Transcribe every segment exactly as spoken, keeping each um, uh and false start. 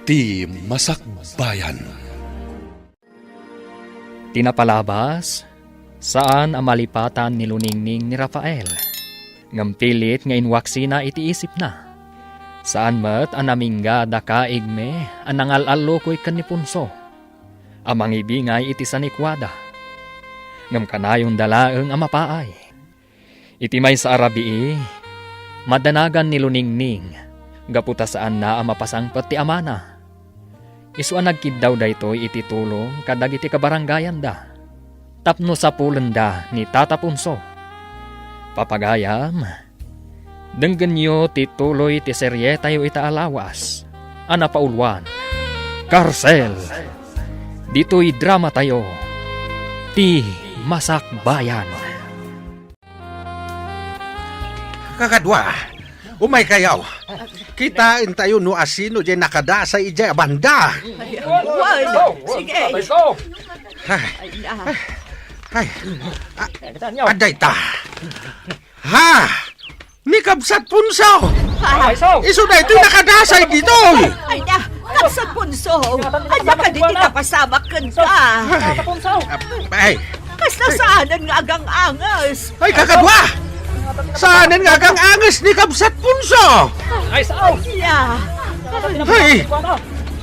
Ti Masakbayan. Ti napalabas, saan a malipatan ni Luningning ni Rafael, ngem pilit nga inwaksina iti isipna. Saan met a namingga da kaigme a nangal-allukoy ken ni Punso a mangibingay iti sanikuada. Ngem kanayonda laeng a mapaay. Iti maysa a rabii, madanagan ni Luningning gapu ta saanna a mapasangpet ti amana. Isu a nagkiddaw daytoy iti tulong kadagiti kabarangayanda tapno sapulenda ni Tata Punso. Papagayam, denggenyo ti tuloy ti serietayo ita a lawas a napauluan, Karsel. Ditoy dramatayo, Ti Masakbayan. Kakadua, umaykayo. Kitaentayo no asino diay nakadasay idiay a banda. Wen, sige. Ay, ay, ay. Ah, adda ita. Ha? Ni Kabsat Punso! Isu daytoy nakadasay ditoy! Ay na, Kabsat Punso! Ania kadi ti napasamak kenka? Ay, Kasla saanen nga agang-anges. Ay, kakadua! Saanen nga agang-anges ni Kabsat Punso? Ay, sao! Ania? Ay,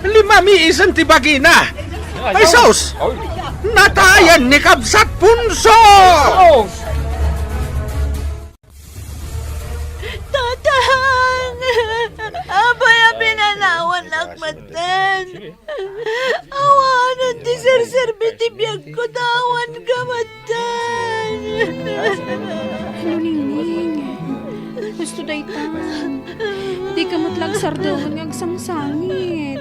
limamiisen ti bagina. Ay, sus! Natayan ni Kabsat Punso! Tatang! Apay a pinanawannak metten? Awanen ti serserbi ti biagko ta awan ka metten. Luningning, husto daytan. Dika met la agsardeng nga agsangsangit.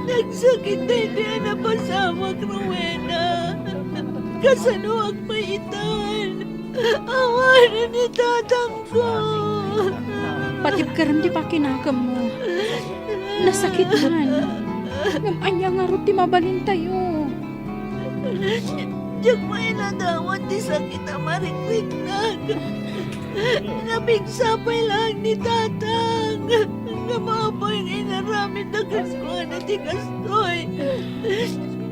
Nagsakit daytoy a napasamak, Rowena. Kasanoak pay itan? Awanen ni tatangko. Patibkerem ti pakinakemmo. Nasakit man. Ngem ania ngarud ti mabalintayo? Diak mailadawan ti sakit a marikriknak. Napigsa pay laeng ni tatang. Ngem apay nga inaramidda kenkuana ti kastoy?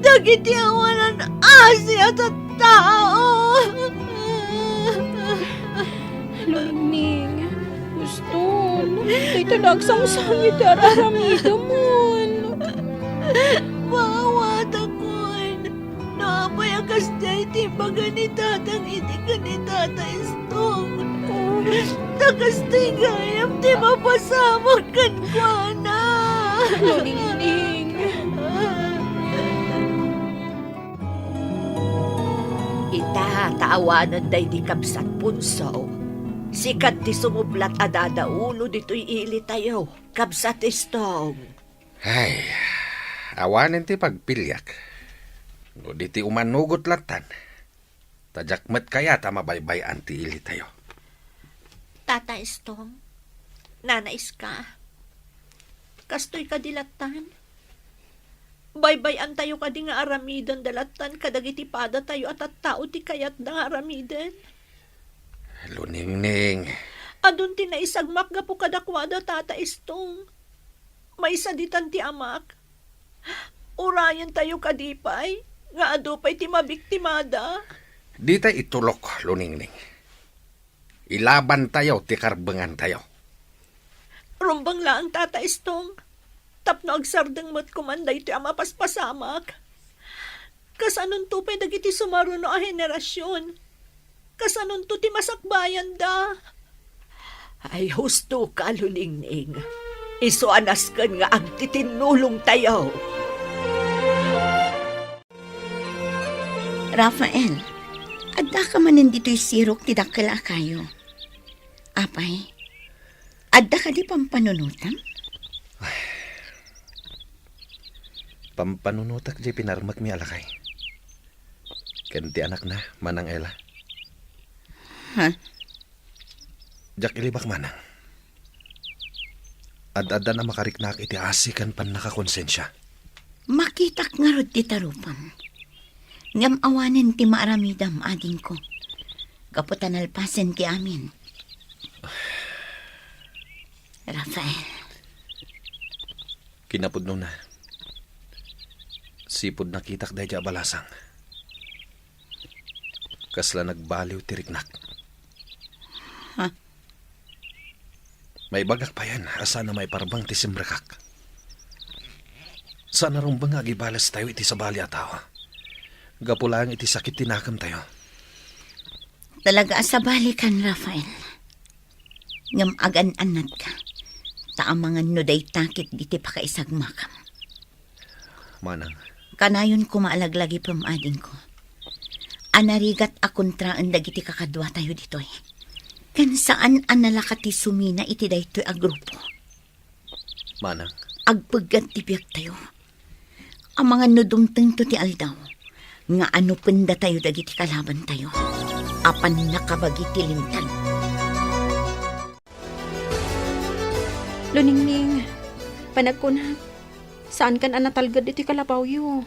Dagiti awanan asi a tattao. Luningning, huston, dayta la agsangsangit ti ar-aramidemon. Maawatakon. No apay a kasdiay ti imbaga ni tatang idi ken ni tata Istong, ta kastoy gayam ti mapasamak kenkuana. Luningning. Ita ta awanen daydi kabsat Punso, sikat ti sumublat a dadaulo ditoy ilitayo, kabsat Istong. Ay, awanen ti pagpiliak. No di ti umanugot lattan, ta diak met kayat a mabaybay-an ti ilitayo. Tata Istong, Nana Iska, kastoy kadi lattan? Baybay-antayo kadi nga aramiden da lattan kadagiti padatayo a tattao ti kayatda nga aramiden? Luningning. Adun ti naisagmak gapu kadakuada, Tata Istong. Maysa ditan ti amak. Urayentayo kadi pay nga adu pay ti mabiktimada? Dita itulok, Luningning. Ilabantayo ti karbengantayo. Rumbeng laeng, Tata Istong, tapno agsardeng met koman daytoy a mapaspasamak. Kasanonto pay dagiti sumaruno a henerasion? Kasanonto ti masakbayanda? Ay, husto ka, Luningning. Isu a nasken nga agtitinnulongtayo. Rafael, addaka manen ditoy sirok ti dakkel a kayo. Apay, adda kadi pampanunotam? Pampanunotak diay pinarmekmi a lakay. Ken ti anakna, Manang Ella. Ha? Diak ilibak, Manang. Ad-addan a makariknaak iti asi ken pannakakonsensia. Makitak ngarud ti tarupam. Ngem awanen ti maaramidam, adingko. Gapu ta nalpasen ti amin. Rafael. Kinapudnona, sipud nakitak daydiay a balasang, kasla nagbaliw ti riknak. Ha? Maibagak payen a saan a maiparbeng ti simrekak. Saan a rumbeng nga agibales tayo iti sabali a tao. Gapu laeng iti sakit ti nakemtayo. Talaga a sabalikan, Rafael. Ngem agan-annatka, ta amangan no dayta ketdi ti pakaisagmakam. Manang. Kanayon koma a laglagipem, adingko, a narigat a kontraen dagiti kakaduatayo ditoy. Ken saan a nalaka ti sumina iti daytoy a grupo. Manang. Agpeggad ti biagtayo. Amangan no dumtengto ti aldaw, nga anupendatayo dagiti kalabantayo a pannakabagi ti linteg. Luningning, panagkunak, saankan a natalged iti kalapawyo.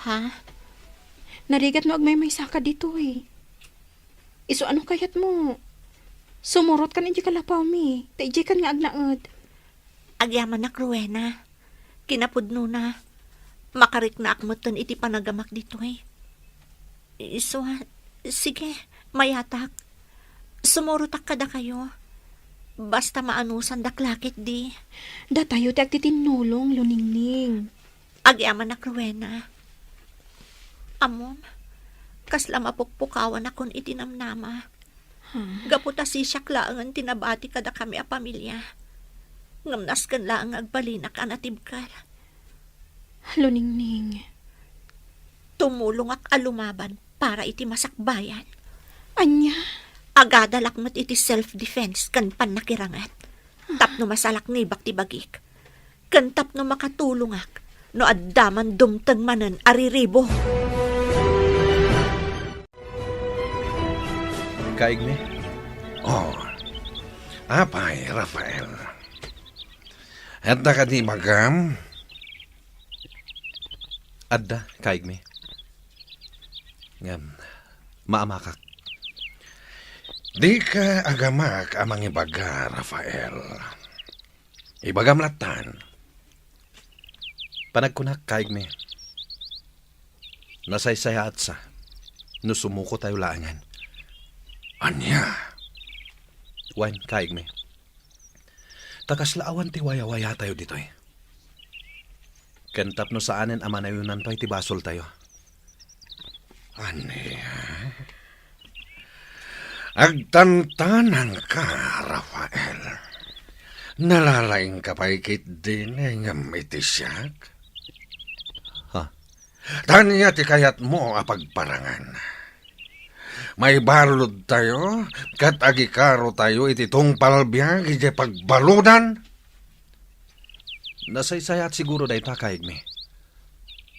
Ha? Narigat no agmaymaysaka ditoy. Isu a no kayatmo, sumurotkan iti kalapawmi, ta idiaykan nga agnaed. Agyamanak, Rowena. Kinapudnona, makariknaak metten iti panagamak ditoy. Isu a, sige, mayatak. Sumurotak kadakayo. Basta maanusandak la ketdi. Datayo ti agtitinnulong, Luningning. Agyamanak, Rowena. Ammom, kasla mapukpukawanakon iti namnama. Hmm. Gapu ta sisiak laengen ti nabati kadakami a pamilia. Ngem nasken laeng nga agbalinak a natibkel. Luningning. Tumulongak a lumaban para iti masakbayan. Ania? Agadalak met iti self-defense ken pannakiranget. Tapno masalaknibak ti bagik. Ken tapno makatulongak no adda man dumteng manen a riribo. Kaigmi? Oh. Apay, Rafael. Adda kadi ibagam? Adda, kaigmi. Ngem, maamakak. Dika agamak a mangibaga, Rafael. Ibagam lattan. Panagkunak, kaigmi. Nasaysayaatsa no sumuko tayo laengen. Ania? Wen, kaigmi. Ta kasla awan ti wayawaya tayo ditoy. Ken tapno saanen a manayonanto iti basoltayo. Ania? Agtantanangka, Rafael. Nalalaingka pay ketdin ngem iti siak? Ha? Ania ti kayatmo a pagparangan? Maibaludtayo ket agikarotayo iti tungpal biag idiay pagbaludan? Nasaysayaat siguro dayta, kaigmi.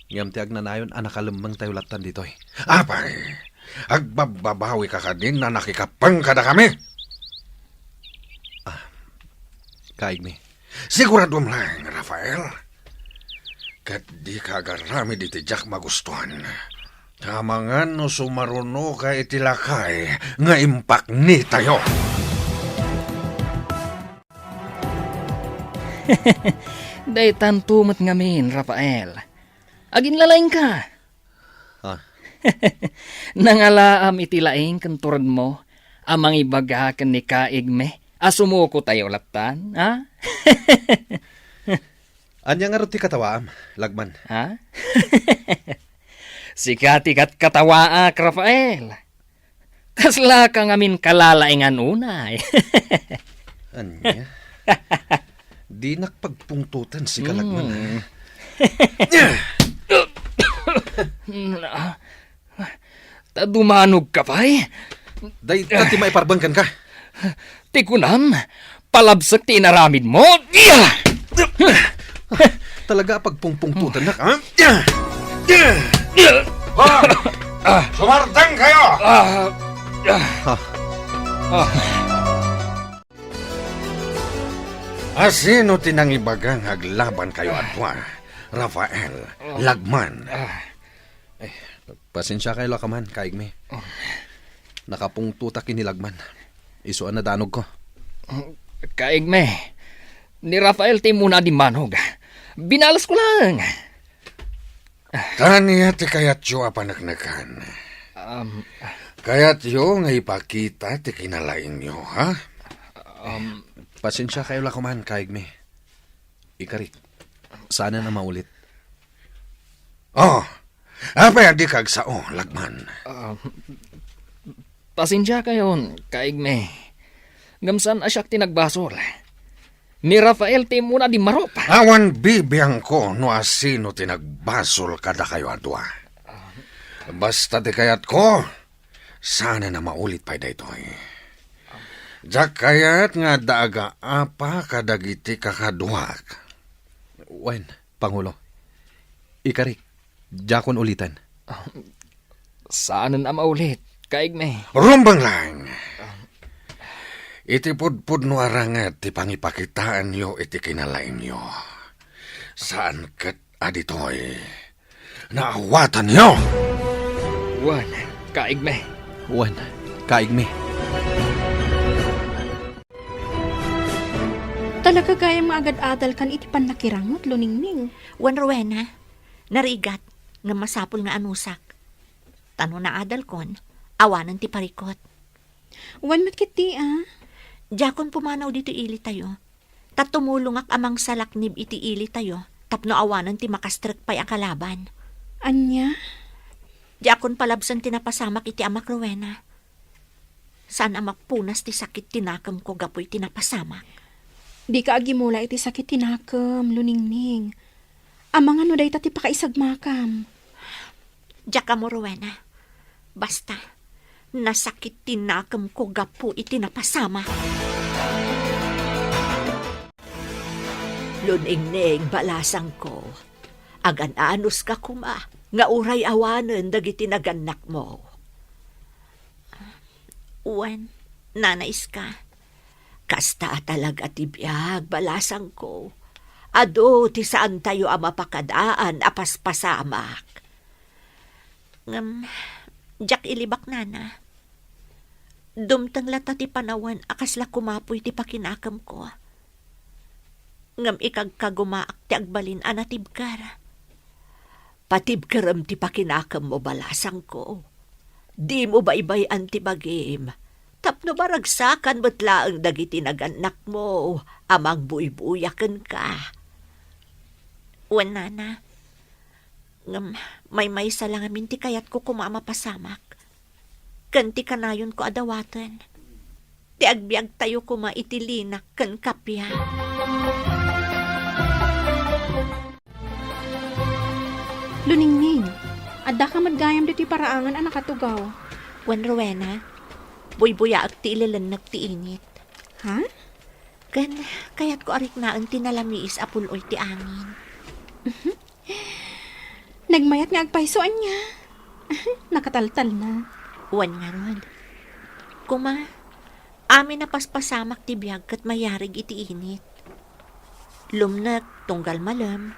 Ngem ti agnanayon a nakalemmengtayo lattan ditoy. Apay, agbabbabawika kadin a nakikappeng kadakami? Ah, kaigmi. Siguraduem laeng, Rafael. Ket dika agaramid iti diak magustuan. Amangan no sumarunoka iti lakay nga impaknitayo. Daytanto met ngamin, Rafael. Aginlalaingka. Ah. Nangalaam iti laing ken turedmo a mangibaga ken ni kaigmi a sumuko tayo lattan, ha? Ania ngarud ti katawaam, lagman? Ha? Sika ti katkatawaak, Rafael. Kaslaka ngamin kalalaingan unay. Ania? Dinak pagpungtoten, sika, lagman. Hmm. Ta dumanogka pay? Dayta ti maiparbeng kenka. Ti kunam, palabsek ti inaramidmo. Talaga a pagpungpungtotennak, ha? Ha? Sumardengkayo! Ah, ah. Ha? Ah. Asino ti nangibaga nga aglabankayo a dua, Rafael, lagman? Ah. Eh, pasensiakayo la kaman, kaigmi. Oh. Nakapungtotak ken ni lagman. Isu a nadanogko. Oh, kaigmi, ni Rafael ti immuna a dimmanog. Binalesko lang. Ania ti kayatyo a paneknekan? Um, Kayatyo nga ipakita ti kinalaingyo, ha? Um, Pasensiakayo la koman, Kaigmi. Ikarik, saanen a maulit. Oh, apay a dika agsao, Lagman? Ah, pasensiakayon, Kaigmi. Ngem saan a siak ti nagbasol. Ni Rafael ti immuna a dimmarup. Awan bibiangko no asino ti nagbasol kadakayo a dua. Basta ti kayatko, saanen a maulit pay daytoy. Diak kayat nga adda agaapa kadagiti kakaduak. Wen, Pangulo. Ikarik, diakon uliten. Saanen a maulit, Kaigmi. Rumbeng lang! Iti pudpudno a ranget ti pangipakitaenyo iti kinalaingyo. Saan ket a ditoy naawatanyo! Wen, Kaigmi. Wen, Kaigmi. Talaga gayam nga agad-adalkan iti pannakirangutlo, Ningning. Wen, Rowena, narigat, ngem masapul nga anusak. Ta no naadalkon, awanen ti parikut. Wen met ketdi, a? Diakon pumanaw ditoy ilitayo. Ta tumulongak a mangsalaknib iti ilitayo tapno awanen ti makastrek pay a kalaban. Ania? Diakon palabsen ti napasamak iti amak, Rowena. Saan a mapunas ti sakit ti nakemko gapu iti napasamak. Dika agimula iti sakit ti nakem, Luningning. Amangan no dayta ti pakaisagmakam. Diak ammo, Rowena. Basta, nasakit ti nakemko gapu iti napasamak. Luningning, balasangko, agan-anuska koma nga uray awanen dagiti nagannakmo. Wen, Nana Iska, kasta a talaga ti biag, balasangko. Adu ti saantayo a mapakadaan a paspasamak. Ngem, diak ilibak, Nana. Dumteng latta ti panawen a kasla kumapuy ti pakinakemko. Ngem ikagkagumaak ti agbalin a natibker. Patibkerem ti pakinakemmo, balasangko. Dimo baybay-an ti bagim, tapno maragsakan met laeng dagiti nagannakmo a mangbuybuya kenka. Wen, Nana, ngem maymaysa la ngamin ti kayatko koma a mapasamak ken ti kanayonko a dawaten ti agbiagtayo koma iti linak ken kappia. Luningning, addaka met gayam ditoy paraangan a nakatugaw. Wen, Rowena, buybuyaek ti ilelennek ti init. Ha? Ken kayatko a riknaen ti nalamiis a pul-oy ti angin. Nagmayat nga agpayso, ania? Nakataltalna. Wen ngarud. Koma, amin a paspasamak ti biag ket mayarig iti init. Lumnek tunggal malem,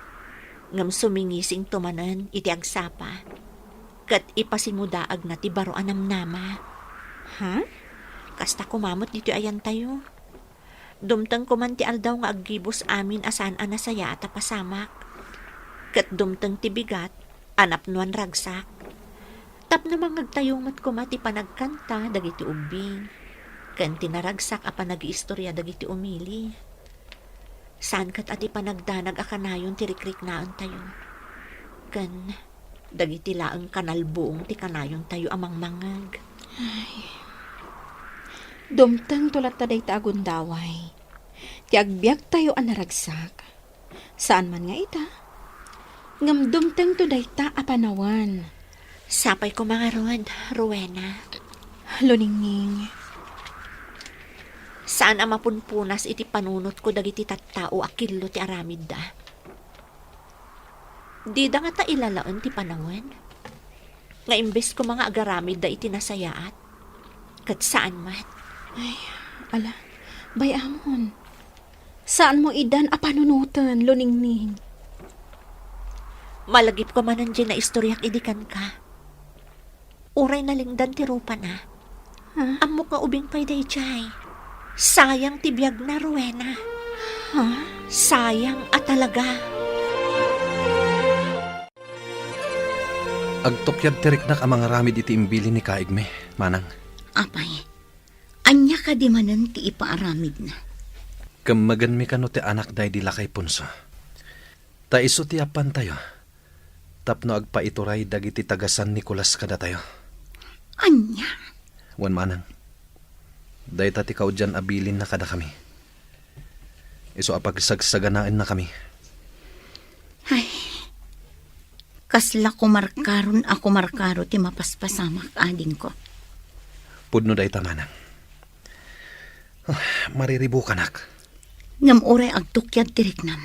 ngem sumingisinto manen iti agsapa, ket ipasimudaagna ti baro a namnama. Ha? Kasta koma met ditoy ayantayo. Dumteng koman ti aldaw nga aggibus amin a saan a nasayaat a pasamak. Ket dumteng ti bigat a napnoan ragsak. Tapno mangngegtayo met koma ti panagkanta dagiti ubbing, ken ti naragsak a panagiistoria dagiti umili. Saan ket a ti panagdanag a kanayon ti rikriknaentayo. Ken dagiti laeng kanalbuong ti kanayontayo a mangmangngeg. Ay. Dumtengto latta dayta a gundaway. Ti agbiagtayo a naragsak. Saan man nga ita, ngem dumtengto dayta a panawen. Sapay koma ngarud, Rowena. Luningning. Saan a mapunpunas iti panunotko dagiti tattao a killo ti aramidda. Dida ngata ilalaen ti panawen nga imbes koma nga agaramidda iti nasayaat, ket saan met. Ay, ala, bay-amon. Saanmo idan a panunoten, Luningning. Malagipko manen diay naistoriak idi kenka. Uray nalingdan ti rupana. Ha? Ammok nga ubing pay daydiay. Sayang ti biagna, Rowena. Ha? Sayang a talaga. Agtukyad ti riknak a mangaramid iti imbilin ni kaigmi, manang. Apay, ania kadi manen ti ipaaramidna? Kemmegenmi kano ti anak daydi lakay Ponso. Ta isu ti yappantayo tapno agpaituray dagiti taga San Nicolas kadatayo. Ania? Wen manang, dayta ti kaudian a bilinna kadakami. Isu a pagsagsaganaennakami. Ay, kasla kumarkaron a kumarkaro ti mapaspasamak, adingko. Pudno dayta, manang. Ah, mariribukanak. Ngem uray agtukyad ti riknam,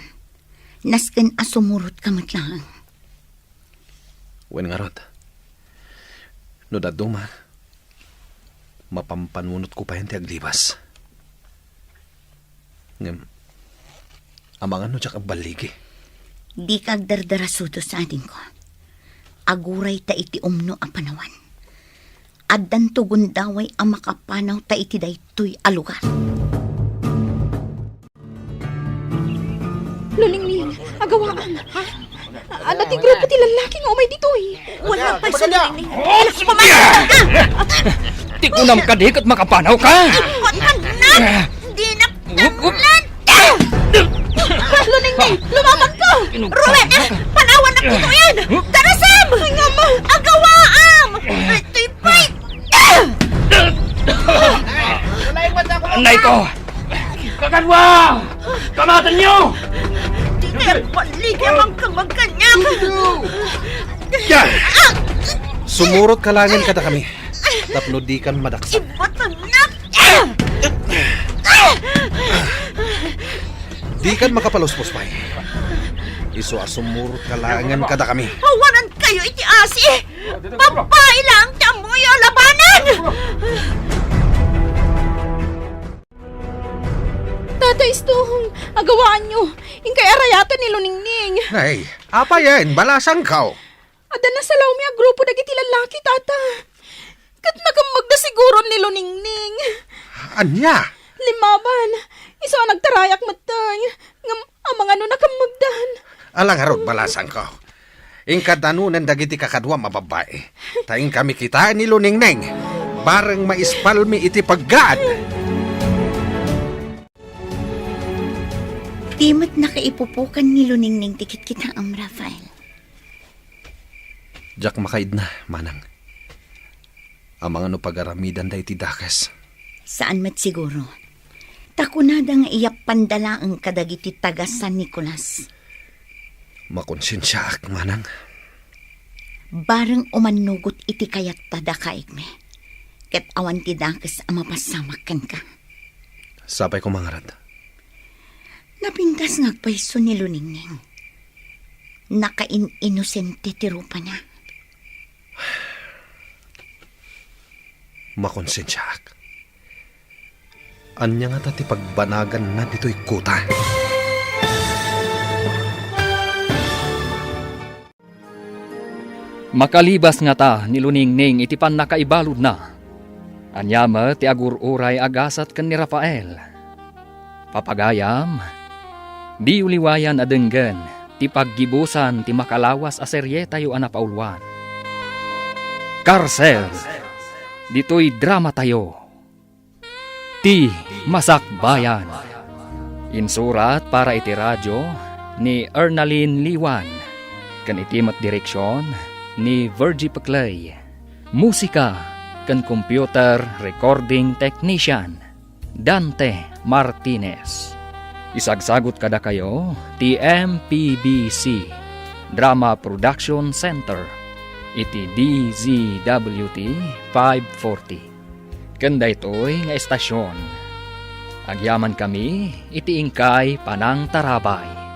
nasken a sumurotka met laeng. Wen ngarud, no dadduma, mapampanunotka payen ti aglibas. Ngem, amangan no diak agballigi? Dika agdardarasudos, adingko. Agurayta iti umno a panawan. Addanto gundaway a makapanawta iti daytoy a lugar. Luningning, agawaam. Ha? Adda ti grupo ti lallaki nga umay ditoy. Wala pay Maganda! Luningning. Ti kunam kadi ket makapanawka? Imbutna! Dinak tanlan! Luningning, lumabanka! Ruben, panawannak ditoyen! Darasem! Ay, nga, ma! Agawaam! Itoy pay! Anay ko! Kakadwa! Kamatenyo! Di kaya balik ang kamaganyak! Ya! Sumurotka laengen kadakami tapno dikan madaksan. Imbutnak! Dikan makapaluspos pay. Isu a sumurotka laengen kadakami. Awanan kayo iti asi! Babai lang ti ammoyo a labanan! Tata Istong, agawaanyo. Inkay arayaten ni Luningning. Ay, apayen, balasangko. Adda nasalawmi a grupo dagiti lallaki, Tata. Ket nakemmegda siguron ni Luningning. Ania? Limmaban, isu a nagtarayak metten. Ngem amangan no nakemmegdan. Ala ngarud, balasangko. Inka danonen dagiti kakaduam a babbai. Ta inkami kitaen ni Luningning. Bareng maispalmi iti paggaad. Di met nakaipupukan ni Luningning ti kitkitaem, Rafael. Diak makaidna, manang. Amangan no pagaramidanda iti dakes. Saan met siguro. Ta kunada nga iyappanda laeng kadagiti taga San Nicolas. Makonsensiaak, manang. Bareng umannugot iti kayatta dakaigmi. Ket awan ti dakes a mapassamak kenka. Sapay ko mangarad. Napintas nga agpayso ni Luningning. Nakain-inosente ti rupana. Makonsensiaak. Ania ngata ti pagbanaganna ditoy kota? Makalibas ngata ni Luningning iti pannakaibaludna. Ania met ti agur-uray a gasat ken ni Rafael? Papagayam, diyo liwayan a denggen ti paggibusan ti makalawas a serietayo a napauluan. Karsel, ditoy dramatayo. Ti Masakbayan. Insurat para iti radyo ni Ernalyn Liwan, ken iti met direksion ni Virgie Peclay. Musika ken computer recording technician, Dante Martinez. Isagsagut kadakayo ti M P B C Drama Production Center iti D Z W T five forty. Ken daytoy nga estasion, agyamankami iti inkay panangtarabay.